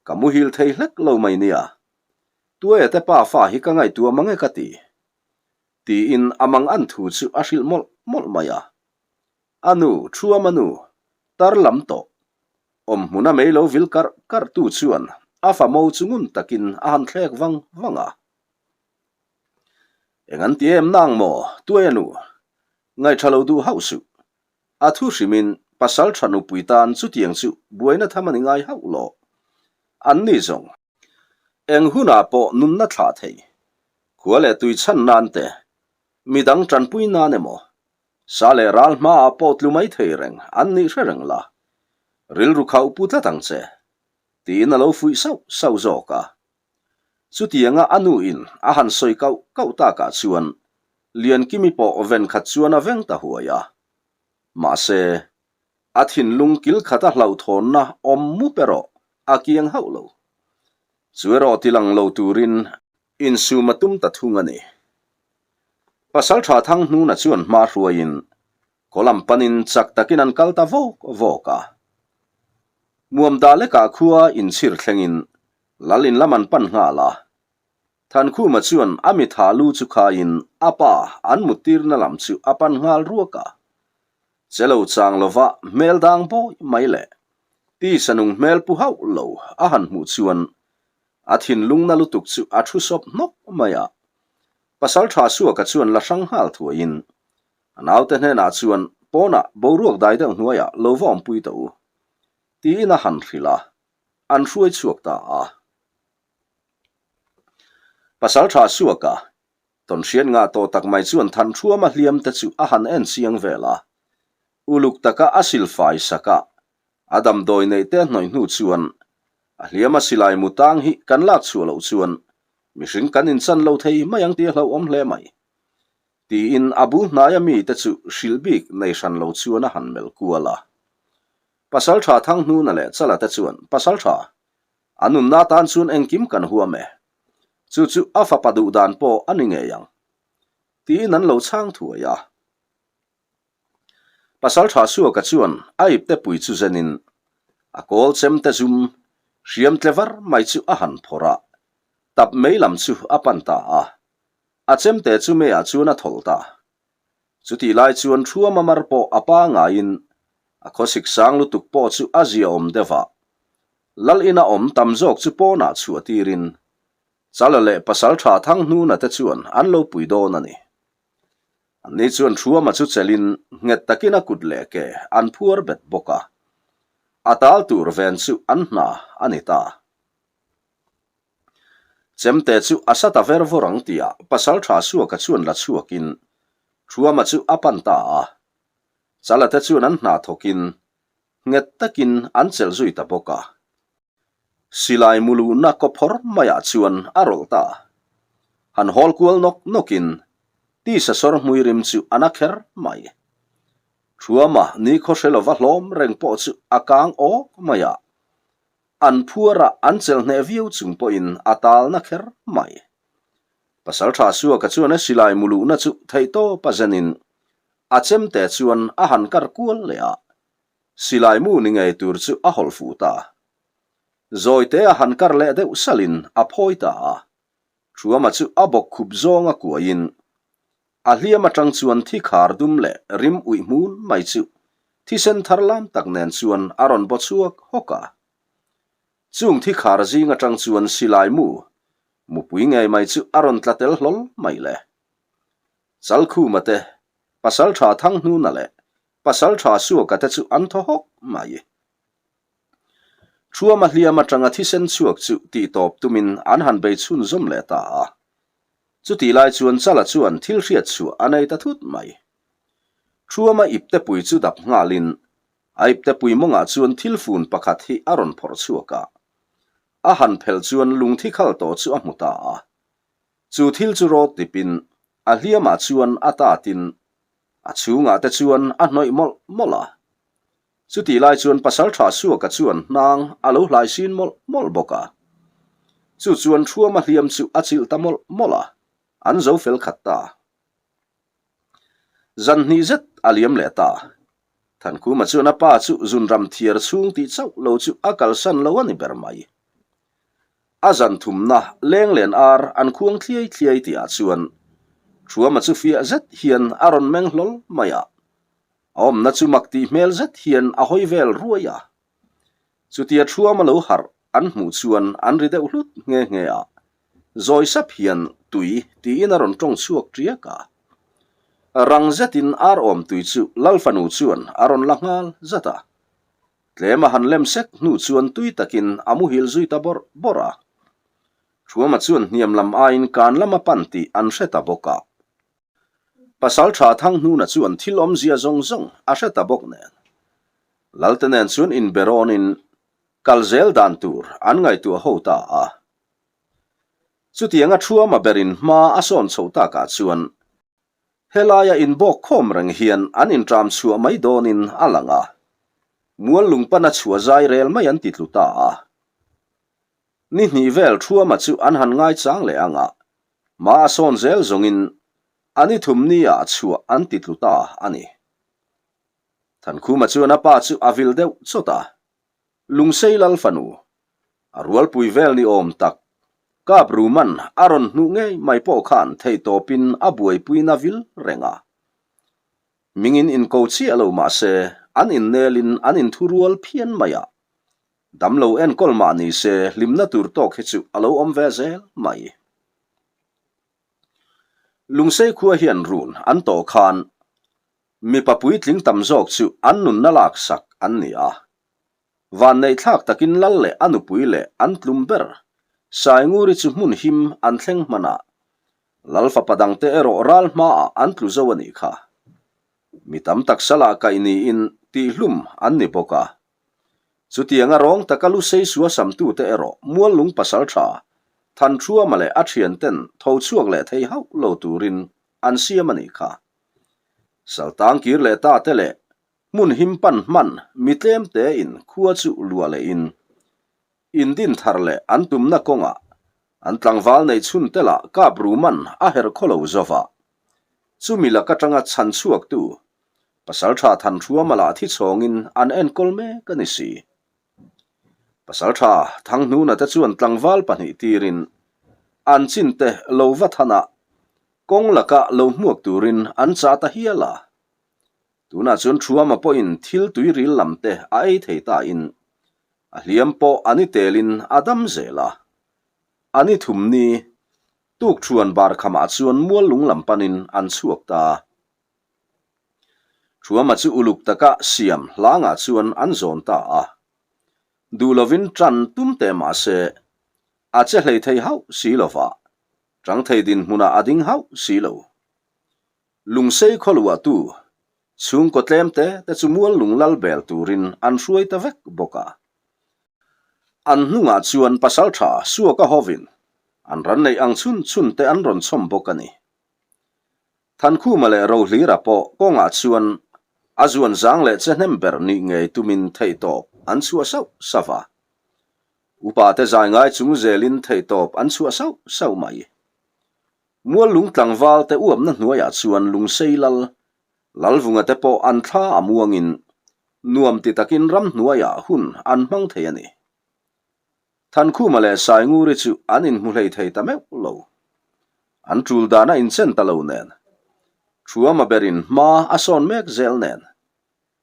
Ka muhil thei hlek lo mai nia. Tuaia te pa fa hi ka ngaihtuah mang e ka ti. Tiin a mang an thu chu a hrilh mawlh mawlh mai a. A nu, Thuama nu, tar lam tawh, awmhmuna mei lo vil karh karh tu chuan. a famo chu ngun takin a han thlek vang vang a. Eng an ti em nang maw, tuai a nu? Ngaihṭha lo duh hauh suh. A thu hrimin pasal ṭha nupui tan chutiang chu buaina tham a ni ngai hauh lo. An ni zawng. Eng hunah pawh nunna thlah thei. Khua leh tui chhan nan te, midang ṭanpui nan emaw, sa leh ral hmaah pawh tlu mai thei reng an nih hre reng la. Rilru khauh pu tlat ang che, tiin a lo fuih sauh sauh zawk a. Chutianga a nu in a han sawi kauh kauh takah chuan Liankimi pawh ven khat chuan a veng ta huai a. Mahse, a thinlung kil khat a hlauhthawnna awm mup erawh a kiang hauh lo. Chu erawh tilang lo turin insum a tum ta thung a ni. Pasaltha Thanghnuna chuan hma hruaiin khaw lam panin chak takin an kal ta vawk vawk a. Muamda lekah khua inchhir thlengin Lal in lam an pan nghal a. Thankhuma chuan a mitha lu chu khaiin a pa an muttirna lam chu a pan nghal ruak a. Che lo chang lova hmel dang bawi mai leh tisa nung hmel pu hauh lo a han hmuh chuan a thinlungna lutuk chu a thu sawp hnawk mai a. Pasaltha Suaka chuan la hrang nghal thuaiin a naute hnenah chuan pawnah boruak dai deuh hnuaiah lo va awmpui tawh u tiin a han hrilh a. an hruai chhuak ta a. Pasaltha Suaka, tawnhriat ngah tawh tak mai chuan Thanṭhuama hliam te chu a han en chiang vel a. Uluk taka a silfai sak a, a damdawi neih te hnawih hnu chuan a hliama silai mu tang hi kan lak chhuah loh chuan mihring kan inchan lo thei mai ang tih a hlauhawm hle mai. Tiin a bul hnaia mite chu hrilh bik nei hran lo chuan a han melh kual a. Pasalṭha Thanghnuna leh Chala te chuan, Pasalṭha, a nunna atan chuan engkim kan huam e. Chu chu a fapa duh dan pawh a ni ngei ang. Tiin an lo chhang thuai a. Pasalṭha Suaka chuan a ipte pui chu zenin a kawl chemte zum hriam tle var mai chu a han phawrh a, tap mei lam chu a pan ta a. A chemte chu meiah chuan a thawlh ta. Chutih lai chuan Thuama mar pawh a pa ngaiin a khawsik sang lutuk pawh chu a ziaawm deuh a. Lal ina awm tam zawk chu pawnah chhuah tirin Chala leh Pasaltha Thanghnuna te chuan an lo pui dawn a ni. Anni chuan Thuama chu chelin nghet takin a kut leh ke an phuar bet bawk a. A tal tur ven chu an hna a ni ta. Chemte chu a sa ta ver vawr ang tia Pasaltha Suaka chuan la chhuakin Thuama chu a pan ta a. Chala te chuan an hna thawkin nghet takin an chelh zui ta bawk a. Silai muluhna kawphawr maiah chuan a rawlh ta. Han hawl kual nawk nawkin tisa sawr hmui rim chu a na kher mai. Thuama nikhaw hre lova hlawm reng pawh chu a kang awk mai a. An phuara an chelh hneh viau chung pawhin a talna kher mai. Pasaltha Suaka chuan a silai muluhna chu theihtawp a zenin a chemte chuan a han kar kual leh a, silai mu ni ngei tur chu a hawlh fuh ta. Zawite a han kar leh deuh salin a phawi ta a, Thuama chu a bawk khup zawng a kuaiin a hliam atang chuan thi khar dum leh rim uih hmun mai chu thisen thar lam tak nen chuan a rawn baw chhuak hawk a. Chung thi khar zing atang chuan silai mu, mupui ngei mai chu a rawn tla tel hlawl mai le. Chalkhuma te, Pasaltha Thanghnuna leh Pasaltha Suaka te chu an thaw hawk mai. Thuama hliam atanga thisen chhuak chu tihtawp tumin an han bei chhunzawm leh ta a. Chutih lai chuan Chala chuan thil hriat chhuah a nei ta thut mai. Thuama iptepui chu dap nghalin a iptepui mawngah chuan thil fun pakhat hi a rawn phawrh chhuak a. A han phelh chuan lungthi khal tawh chu a hmu ta a. Chu thil chu rawt tipin a hliamah chuan a tatin a chhungah te chuan a hnawih mawlh mawlh a. Chutih lai chuan Pasaltha Suaka chuan hnang a lo hlai sin mawlh mawlh bawk a. Chu chuan Thuama hliam chu a chilh ta mawlh mawlh a, an zo fel khat ta. Zan hnih zet a liam leh ta. Thankhuma chuan a pa chu zunram thiar chhung tih chauh lo chu a kalsan lo a ni ber mai. A zan thumna leng len ar an khuang thliai thliai tihah chuan Thuama chu fiah zet hian a rawn meng hlawl mai a. A awmna chu mak tih hmel zet hian a hawi vel ruai a. Chutia Thuama lo harh an hmuh chuan an ri deuh hlut nghe nghe a, zawi sap hian tui tiin a rawn tawng chhuak ṭiak a. Rang zetin ar awm tui chu Lal fanu chuan a rawn la nghal zat a. Tlem a han lem sek hnu chuan tui takin a muhil zui ta bawrh bawrh a. Thuama chuan hniam lam aiin kan lam a pan tih an hre ta bawk a. Pasalṭha Thanghnuna chuan thil awmzia zawng zawng a hre ta bawk nen. Lalte nen chuan inberawnin kal zel dan tur an ngaihtuah ho ta a. Chutianga Thuama berin hma a sawn chhoh takah chuan helaia inbawk khawm reng hian an inṭam chhuah mai dawnin a lang a. Mual lungpana chhuah zai rel mai an ti tlu ta a. Ni hnih vel Thuama chu an han ngaichang leh ang a, hma a sawn zel zawngin a ni thum ni ah chhuah an ti tlu ta a ni. Thankhuma chuan a pa chu a vil deuh chawt a, Lungsei lal fanu, a rualpui vel ni awm tak, Kap Ruman a rawn hnuh ngei mai pawh khan theihtawpin a buaipuina vil reng a. Mingin inko chiah lo mah se, an innelin an inthurual phian mai a, Damlo enkawl mah ni se hlimna tur tawk hi chu a lo awm ve zel mai. Lungsei khua hian run an tawh khan mipa puitling tam zawk chu an nunna laksak an ni a. Vanneihthlak takin lal leh a nupui leh an tlum ber Sainguri chu hmun him an thleng hman a, Lal fapa dangte erawh ral hmaah an tlu zo a nih kha. Mi tam tak salah kaih niin tihhlum an ni bawk a. Chutianga rawng taka lu sei sua samtute erawh Muallung pasal tha Thanthruama leh a thianten tho chhuak leh thei hauh lo turin an siam a nih kha. Saltang kir leh ta te leh hmun him pan hman mi tlem tein khua chu luah lehin indin thar leh an tumna kawngah an tlangval neih chhun te lah kap ruman a herh khaw lo zova. Chumi lak atanga chhan chhuaktu Pasaltha Thanhruama lah thi chhawngin an enkawl mek a ni si. Pasaltha Thanghnuna te chuan tlangval pahnih tirin an chin te lo va than a, kawng laka lo hmuak turin an chah ta hial a. Tunah chuan Thuama pawhin thil tuiril lam te a ei thei ta in a hliam pawh a ni telin a dam zel a. A ni thum ni tuk thuan bar khamah chuan mual lung lam panin an chhuak ta. Thuama chu uluk taka siam hlangah chuan an zawn ta a. Duh lovin tan tum teh mah se, a che hlei thei hauh si lova, tang thei dinhmunah a ding hauh si lo. Lungsei khawluahtu chhungkaw tlem te te chu mual lung lal bel turin an hruai ta vek bawk a. An hnungah chuan pasaltha Suaka hovin an ran neih ang chhun chhun te an rawn chhawm bawk a ni. Thankhuma leh Rohlira pawh kawngah chuan a zuan zang leh che hnem ber nih ngei tumin theihtawp an chhuah sauh sauh a. Upa te zai ngai chung zelin theihtawp an chhuah sauh sauh mai. Muallung tlangval te uapna hnuaiah chuan Lungsei lal, Lalvunga te pawh an thla a muangin nuam ti takin ramhnuaiah hun an hmang thei a ni. Thankhuma leh Sainguri chu an inhmu hlei thei ta meuh lo. An tul dan a inchen ta lo nen. Thuama berin hma a sawn mek zel nen.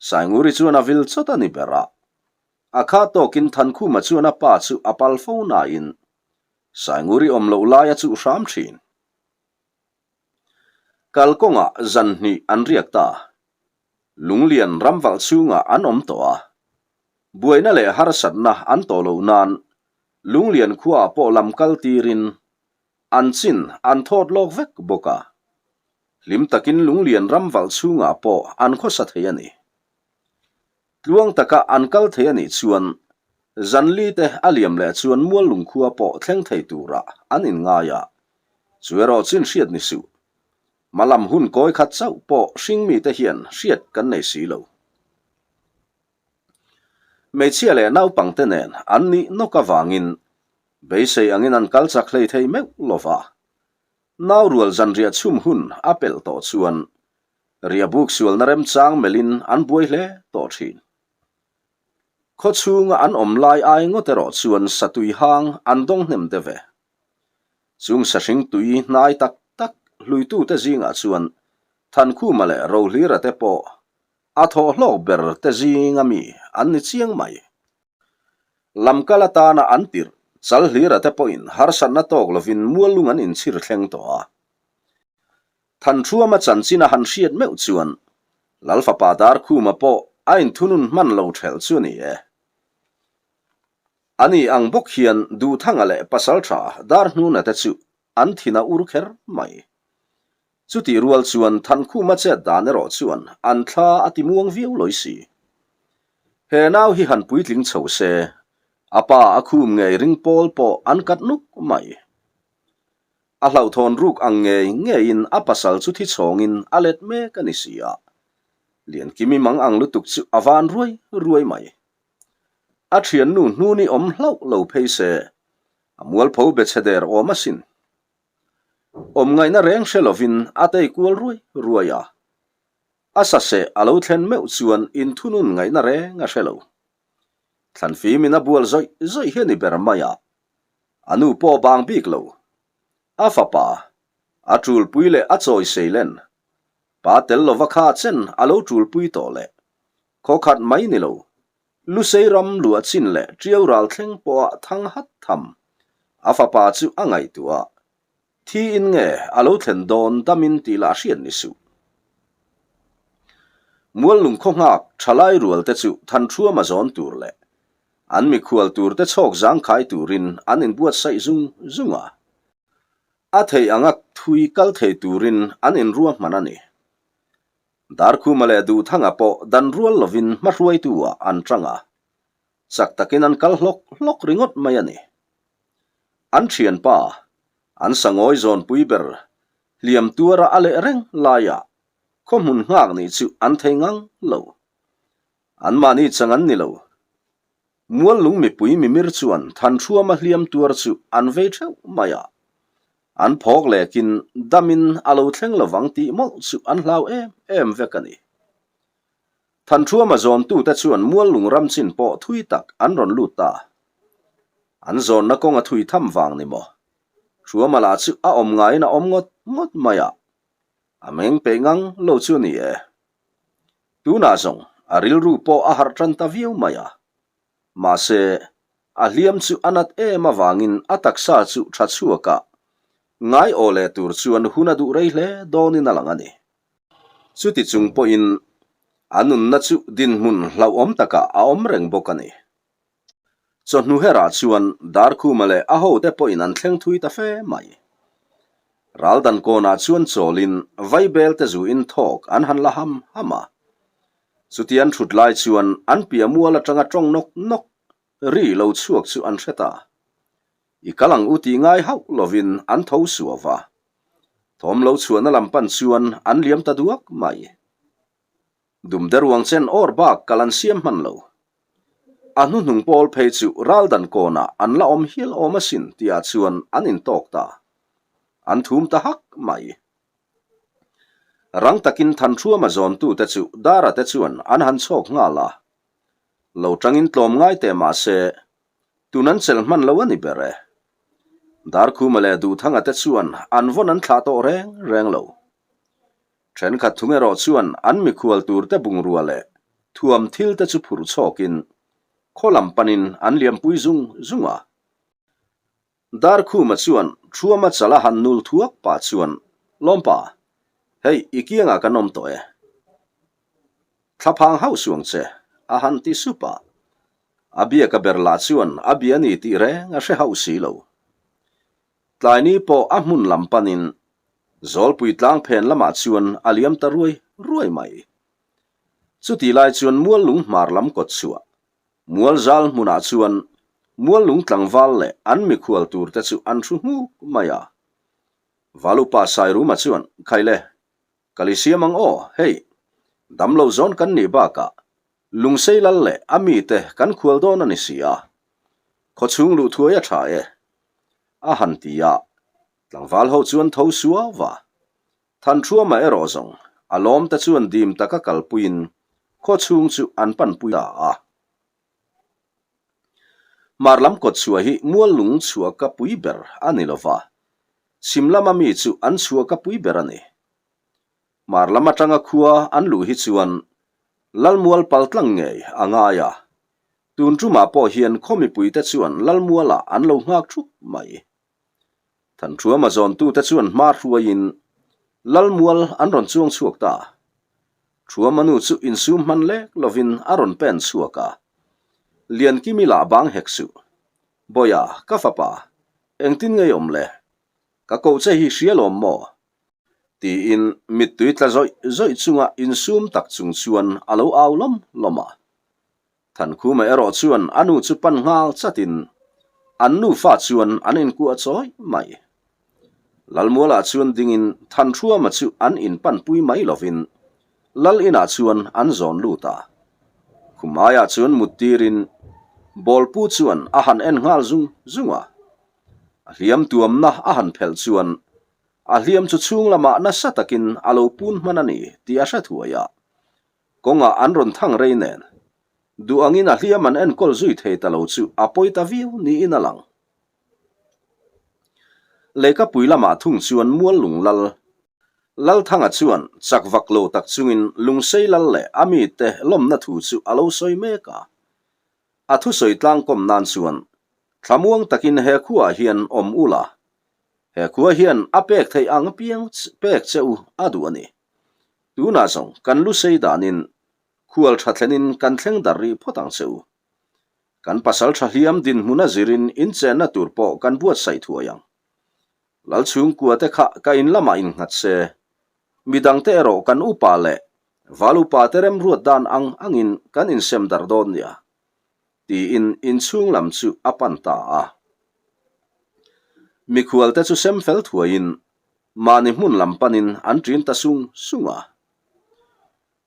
Sainguri chuan a vil chawt a ni ber a. A kha tawkin Thankhuma chuan a pa chu a pal fo nain Sainguri awm loh lai a chuh hram thin. Kalkawngah zan hnih an riak ta. Lunglian ramvalh chhungah an awm tawh a. Buaina leh harsatna an tawh loh nan Lunglian khuaah pawh lam kal tirin an chin an thawt lawk vek bawk a. Hlim takin Lunglian ramvalh chhungah pawh an khawsa thei a ni. Tluang taka an kal thei a nih chuan zanli te a liam leh chuan Muallung khua pawh thleng thei turah an inngai a, chu erawh chin hriat ni suh. Hmalam hun kawi khat chauh pawh hringmite hian hriat kan nei si lo. Hmeichhia leh naupangte nen an nih nawk avangin beisei angin an kal chak hlei thei meuh lo va. Naurual zanriah chhum hun a pelh tawh chuan riahbuk sualna remchang melhin an buai hle tawh thin. Khaw chhunga an awm lai ai ngawt erawh chuan satui hang an dawng hnem deuh ve. Chung sahring tui hnai tak tak hluitute zingah chuan Thankhuma leh Rohlira te pawh A thawh hlawk ber te zinga mi an ni chiang mai. Lamkal atana an tirh Chalhlira te pawhin harsatna tawk lovin muallung an inchhir thleng tawh a. Thanṭhuama chanchin a han hriat meuh chuan Lalfapa Darkhuma pawh a inthunun hman lo ṭhelh chu a ni e. Ani ang bawk hian Duhthanga leh Pasalṭha Darhnuna te chu an thin a ur kher mai. Chutih rual chuan Thankhuma chet dan erawh chuan an thla a ti muang viau lawi si. He nau hi han puitling chho se, a pa a khum ngei ring pawl pawh an kat nuk mai. A hlauhthawn ruk ang ngei ngeiin a pasal chu thi chhawngin a let mek a ni si a. Liankimi mang ang lutuk chu a van ruai ruai mai. A thiannu hnuni awm hlauh lo phei se, a mualpho be chhe der awm asin. Awm ngaihna reng hre lovin a tei kual ruai ruai a. A saseh a lo thlen meuh chuan inthunun ngaihna reng a hre lo. Thlanfimin a bual zawih zawih hi a ni ber mai a, a nu pawh bang bik lo. A fapa, a tulpui leh a chawi seilen, pa tel lova kha chen a lo tulpui tawh leh khawkhat mai ni lo, Lusei ram luah chin leh Tiau ral thleng pawha thang hat tham a fapa chu a ngaihtuah a, thi in nge a lo thlen dawn damin tih lah hriat ni suh. Muallung khaw nghak thalai rual te chu Thanṭhuama zawn tur leh an mikhual tur te chhawk zangkhai turin an inbuatsaih zung zung a, a theih anga thui kal thei turin an inruahman a ni. Darkhuma leh Duhthanga pawh dan rual lovin hmahruaitu ah an tang a, chak takin an kal hlawk hlawk ringawt mai a ni. An thianpa, an sangawi zawnpui ber hliam tuara a leh reng laiah khaw hmun nghak nih chu an thei ngang lo. Anmahni chang an ni lo. Muallung mipui mimir chuan Thanṭhuama hliam tuar chu an vei theuh mai a. An phawk lekin damin a lo thleng lovang tih mawlh chu an hlau em em vek a ni. Thanṭhuama zawntute chuan Muallung ram chin pawh thui tak an rawn lut ta. An zawnna kawng a thui tham vang ni maw? Ṭhuama lah chu a awm ngaiin a awm ngawt ngawt mai a. A meng peih ngang lo chu a ni e. Tunah zawng a rilru pawh a harh tan ta viau mai a. Mahse, a hliam chu a nat em avangin a taksa chu tha chhuak a, ngai aw leh tur chuan hun a duh rei hle dawnin a lang a ni. Chuti chung pawhin a nunna chu dinhmun hlauhawm takah a awm reng bawk a ni. Chawhnu herah chuan Darkhuma leh a hote pawhin an thleng thui ta fe mai. Raldan kawnah chuan chawlin vaibel te zuin thawk an han la ham ham a. Chuti an thut lai chuan an piah mual atanga tawng nawk nawk ri lo chhuak chu an hre ta. I kal ang u tih ngai hauh lovin an tho suau va. Thawm lo chhuahna lam pan chuan an liam ta duak mai. Dumde ruang chen awr bak kal an siam hman lo. A hnuhnung pawl phei chu raldan kawnah an la awm hial awm asin tihah chuan an intawk ta. An thum ta hak mai. Rang takin Thanṭhuama zawntute chu Dara te chuan an han chhawk nghal a. Lo tangin tlawm ngai teh mah se, tun an chelh hman lo a ni ber e. Darkhuma leh Duhthanga te chuan an vawn an thlah tawh reng reng lo. Thenkhat thung erawh chuan an mikhual turte bungrua leh thuam thil te chu phurh chhawkin khaw lam panin an liampui zung zung a. Darkhuma chuan Thuama chala han nul thuak pah chuan, Lawmpa, hei i kiangah kan awm tawh e. Thlaphang hauh suang che, a han ti sup a. A biaka ber lah chuan a bia ni tih reng a hre hauh si lo. Tlaini pawh a hmun lam panin Zawlpui tlang phen lamah chuan a liam ta ruai ruai mai. Chutih lai chuan Muallung hmar lam kawt chhuah, Mual zal hmunah chuan Muallung tlangval leh an mikhual turte chu an hru nghuk mai a. Valupa Sairuma chuan, Khaile, ka li siam ang aw, hei, damlo zawn kan nih bakah Lungsei lal leh a mite kan khual dawn a ni si a, khawchhung luh thuai a tha e, a han ti a, tlangval ho chuan tho suau va. Thanṭhuama erawh zawng a lawmte chuan dim taka kalpuiin khawchhung chu an panpui ta a. Hmar lam kawt chhuah hi mual lung chhuah ka pui ber a ni lo va, chhim lama mi chu an chhuah ka pui ber a ni. Hmar lam atanga khua an luh hi chuan Lalmual paltlang ngei a ngai a. Tun tumah pawh hian khaw mipuite chuan Lalmualah an lo nghak thup mai. Thanthuama zawntute chuan hma hruaiin Lalmual an rawn chuang chhuak ta. Thuama nu chu insum hman lek lovin a rawn pen chhuak a. Liankimi lah bang hek suh. Bawia, ka fapa, engtin ngei awm le? Ka koh che hi hria lawm maw? Tiin mittui tla zawih zawih chunga insum tak chung chuan a lo au lawm lawm a. Thankhuma erawh chuan a nu chu pan nghal chatin an nufa chuan an inkuah chawi mai. Lalmualah chuan dingin Thanhruama chu an inpanpui mai lovin Lal inah chuan an zawn lut a. Khumaiah chuan mut tirin Bawlpu chuan a han en nghal zung zung a. A hliam tuamna a han phelh chuan a hliam chu chhung lamah nasa takin a lo pun hman a ni tih a hre thuai a. Kawngah an rawn thang rei nen, duh angin a hliam an enkawl zui thei ta lo chu a pawi ta viau niin a lang. Lehkapui lamah thung chuan mual lung lal Lalthanga chuan chak vak lo tak chungin Lungsei lal leh a mite lawmna thu chu a lo sawi mek a. A thusawi tlangkawm nan chuan thlamuang takin he khuaah hian awm ula, he khua hian a pek theih ang apiang pek che u a duh a ni. Tunah zawng kan lu sei danin khual tha thlenin kan thleng dar rih phawt ang che u. Kan pasal tha hliam dinhmun a zirin inchenna tur pawh kan buatsaih thuai ang. Lal chhungkua te kha ka in lamah innghat se, midangte erawh kan upa leh val upa te remruat dan ang angin kan insem darh dawn nia, tiin inchhung lam chu a pan ta a. Mikhual te chu sem fel thuaiin Mahni hmun lam panin an ṭin ta sung sung a.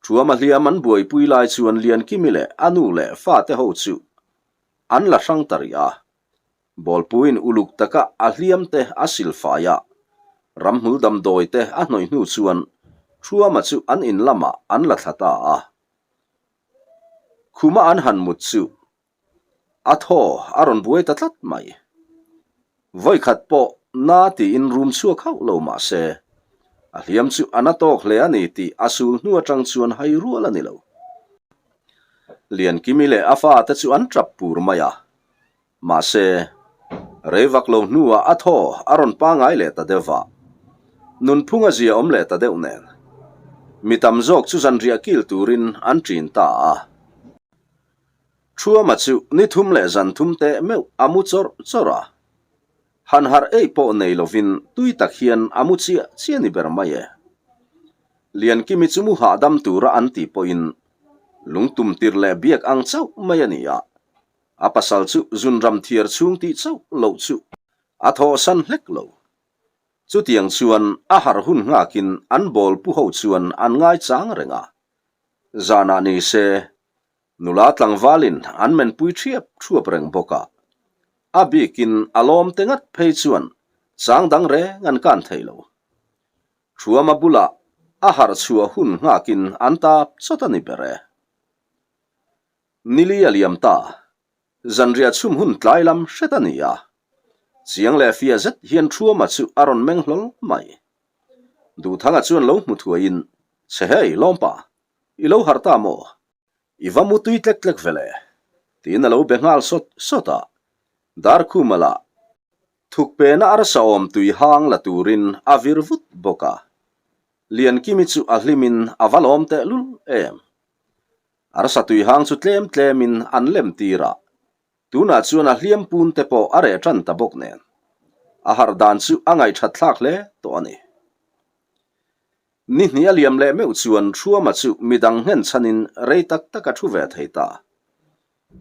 Thuama hliam an buaipui lai chuan Liankimi leh a nu leh fate ho chu an la hrang ta rih a. Bawlpuiin uluk taka a hliam te a sil fai a, ramhmul damdawi te a hnawih hnu chuan Thuama chu an in lamah an la thla ta a. Khuma an han mut chu A thaw a rawn buai ta tlat mai. Vawikhat pawh na tiin rum chhuak hauh lo mah se, a hliam chu a na tawk hle a ni tih a sul hnu atang chuan hai rual a ni lo. Liankimi leh a fate chu an tap pur mai a, mahse, rei vak lo hnuah a thaw a rawn pangai leh ta deuh va, nunphung a zia awm leh ta deuh nen, mi tam zawk chu zanriah kil turin an ṭin ta a. Thuama chu ni thum leh zan thum teh meuh a mu chawrh chawrh a, han harh eih pawh nei lovin tui tak hian a mu chiah chiah ni ber mai e. Liankimi chu mu hahdam tura an tih pawhin lungtum tir leh biak ang chauh mai a ni a, a pasal chu zunram thiar chhung tih chauh loh chu a thawhsan hlek lo. Chutiang chuan a harh hun nghakin an bawl pu ho chuan an ngaichang reng a, zanah ni se Nula tlangvalin an menpui ṭhiap ṭhuap reng bawk a, a bikin a lawm te ngat phei chuan chang dang reng an kan thei lo. Thuama bulah a harh chhuah hun nghakin an tap chawt a ni ber e. Nili a liam ta, zanriah chhum hun tlai lam hret a ni a, chiang leh fia zet hian Thuama chu a rawn meng hlawl mai. Duhthanga chuan lo hmu thuaiin, Che hei, lawmpa, I lo harh ta maw? I va mu tui tlek tlek vele? Tiin a lo be nghal sawt sawt a. Darkhuma lah thukpena arsa awm tui hang la turin a vir vut bawk a. Liankimi chu a hlimin a va lawm tehlul em. Arsa tui hang chu tlem tlemin an lem tir a, tunah chuan a hliam pun te pawh a reh tan ta bawk nen. A harh dan chu a ngaihthat thlak hle tawh a ni. Ni hnih a liam leh meuh chuan Thuama chu midang nghen chhanin rei tak tak a thu ve thei ta.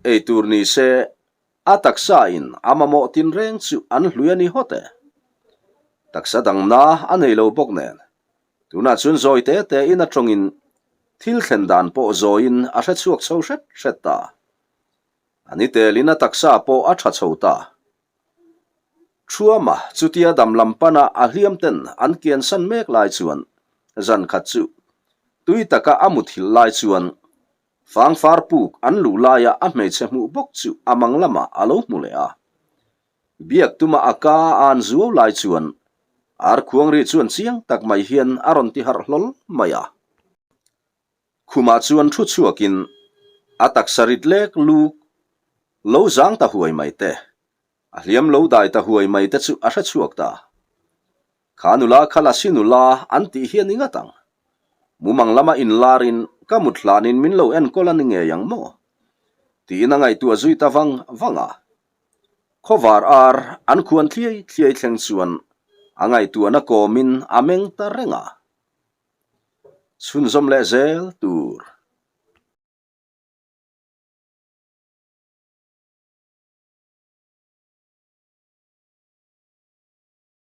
Ei tur ni se, a taksa in a mamawh tinreng chu an hlui a ni hawt e. Taksa dangna a nei lo bawk nen, tunah chuan zawi te te in a tawngin thil thlen dan pawh zawiin a hre chhuak chho hret hret ta. A ni telin a taksa pawh a tha chho ta. Thuama chutia dam lam pana a hliam ten an kiansan mek lai chuan zan khat chu tui taka a muthilh lai chuan fangfar puk an luh laia a hmeichhe hmuh bawk chu a mang lamah a lo hmu leh a. Biak tuma a ka a an zuau lai chuan arkhuangri chuan chiang tak mai hian a rawn ti harh hlawl mai a. Khumah chuan thu chhuakin a taksa rit lek luk. Lo zang ta huai mai te, a hliam lo dai ta huai mai te chu a hre chhuak ta. Kha nula kha Lasi nula an tih hi a ni ngat ang. Mumang lama inlarin ka mut hlanin min lo enkawl a ni ngei ang maw? Tiin a ngaihtuah zui ta vang vang a. Khawvar ar an khuan thliai thliai thleng chuan a ngaihtuahna kawmin a meng ta reng a. Chhunzawm leh zel tur.